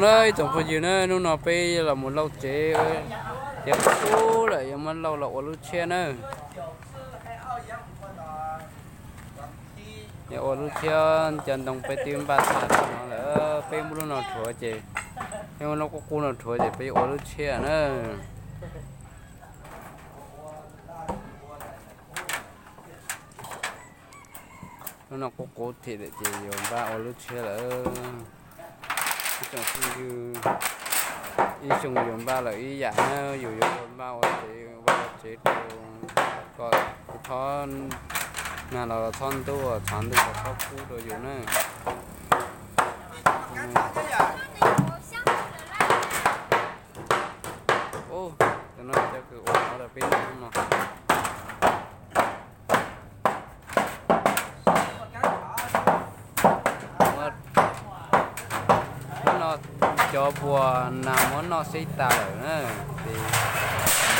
Ib tsoom phooj ywg na, hnub no peb los mus lauj tsev, ces qub lawm yuav muab lauj los ua lub tshiab na. Yuav ua lub tshiab, cov ntoo peb twb npaj tag no lawm, peb muab lub no rhuav ces, peb muab lub qub qub no rhuav ces peb yuav ua lub tshiab na. Lub no qub qub thiab lawm ces yuav npaj ua lub tshiab lawm. Ib tsoom phooj ywg, ib xyoo yuav npaj lawm ib yam na, yus yuav ua npaj ua tsev, ua tsev rau kom txhob nag los txhob ntuj, tshav ntuj los txhob kub rau yus na. Tus no cov kws ua hauv rau peb hnub no. Muab no cov puas nas muab noj xib tas lawm na, ces yuav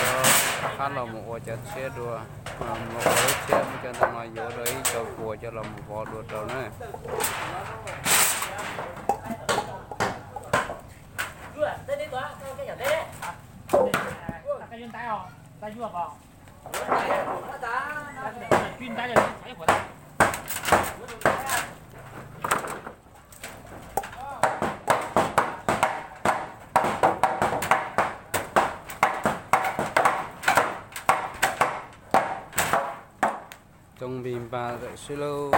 rov qab los mus ua cov tshiab dua, mus ua lub tshiab, muab cov ntoo no yuav dua ib co puas coj los mus vov dua rau na. Tsoom pis npas lawm sib lauj.